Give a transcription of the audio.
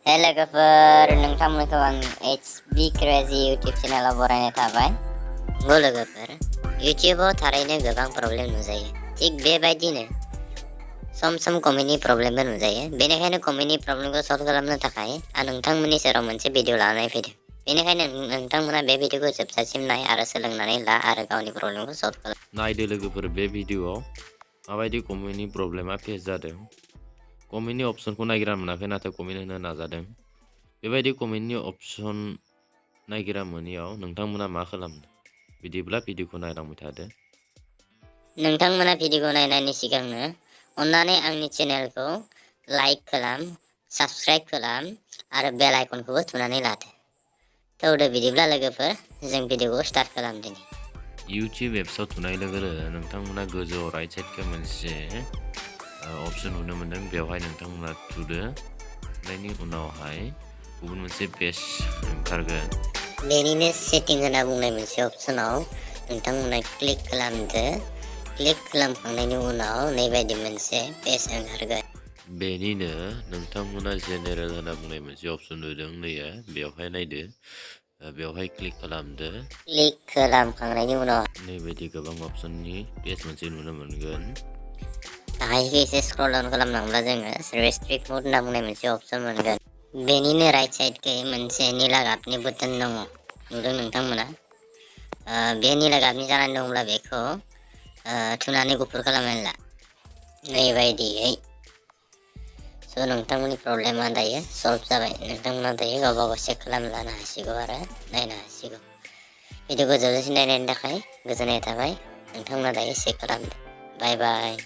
लोगोफोर नोंथांमोनखौ आं HB Crazy YouTube चेनेलाव बरायनाय थाबाय। लोगोफोर YouTubeआव थारैनो गोबां प्रब्लेम नुजायो, थिग बेबायदिनो सम कमेन्टनि प्रब्लेमबो नुजायो। बेनिखायनो कमेन्टनि प्रब्लेमखौ सल्व खालामनो थाखाय आं नोंथांमोननि सेराव मोनसे भिडिअ लानानै फैदों। बेनिखायनो नोंथांमोना बे भिडिअखौ जोबजासिम नाय आरो सोलोंनानै ला आरो गावनि प्रब्लेमखौ सल्व खालाम। नायदो लोगोफोर बे भिडिअआव माबायदि कमेन्टनि प्रब्लेमा फेस जादों। कमेन्टनि अपसनखौ नागिरना मोनाखै, नाथाय कमेन्ट होनो नाजादों। बेबायदि कमेन्टनि अपसन नागिरा मोनैयाव नोंथांमोना मा खालामदों? बिदिब्ला भिडिअखौ नायलांबाय थादो। नोंथांमोना भिडिअखौ नायनायनि सिगांनो अन्नानै आंनि चेनेलखौ लाइक खालाम, साबस्क्राइब खालाम आरो बेल आइकनखौबो थुनानै लादो। थौदो बिदिब्ला लोगोफोर जों भिडिअखौ स्टार्ट खालामदिनि। YouTube एप्सआव थुनाय लोगो लोगो नोंथांमोना गोजौआव राइट साइडखौ मोनसे अपसन नुनो मोनदों। बेवहाय नोंथांमोना थुदो। थुनायनि उनावहाय गुबुन मोनसे पेज ओंखारगोन। बेनिनो सेटिं होनना बुंनाय मोनसे अपसनाव नोंथांमोना क्लिक खालामदो। क्लिक खालामखांनायनि उनाव नैबायदि मोनसे पेज ओंखारगोन। बेनिनो नोंथांमोना जेनेरेल होनना बुंनाय मोनसे अपसन नुदों, नैया बेवहाय नायदो। बेवहाय क्लिक खालामदो। क्लिक खालामखांनायनि उनाव नैबायदि गोबां अपसननि पेज मोनसे नुनो मोनगोन। गाहायखै एसे स्क्रल डाउन खालामलांब्ला जोङो रेस्ट्रिक्ट मोड होनना बुंनाय मोनसे अपसन मोनगोन। बेनिनो राइट साइडखै मोनसे निला गाबनि बोटोन दङ, नुदों नोंथांमोना? बे निला गाबनि जानानै दंब्ला बेखौ थुनानै गुफुर खालामनानै ला, नैबायदियै। स' नोंथांमोननि प्रब्लेमा दायो सल्भ जाबाय। नोंथांमोना दायो गावबा गाव चेक खालामना लानो हासिगौ आरो नायनो हासिगौ। भिडिअखौ जोबजासिम नायनायनि थाखाय गोजोननाय थाबाय। नोंथांमोना दायो चेक खालामदो। बाय बाय।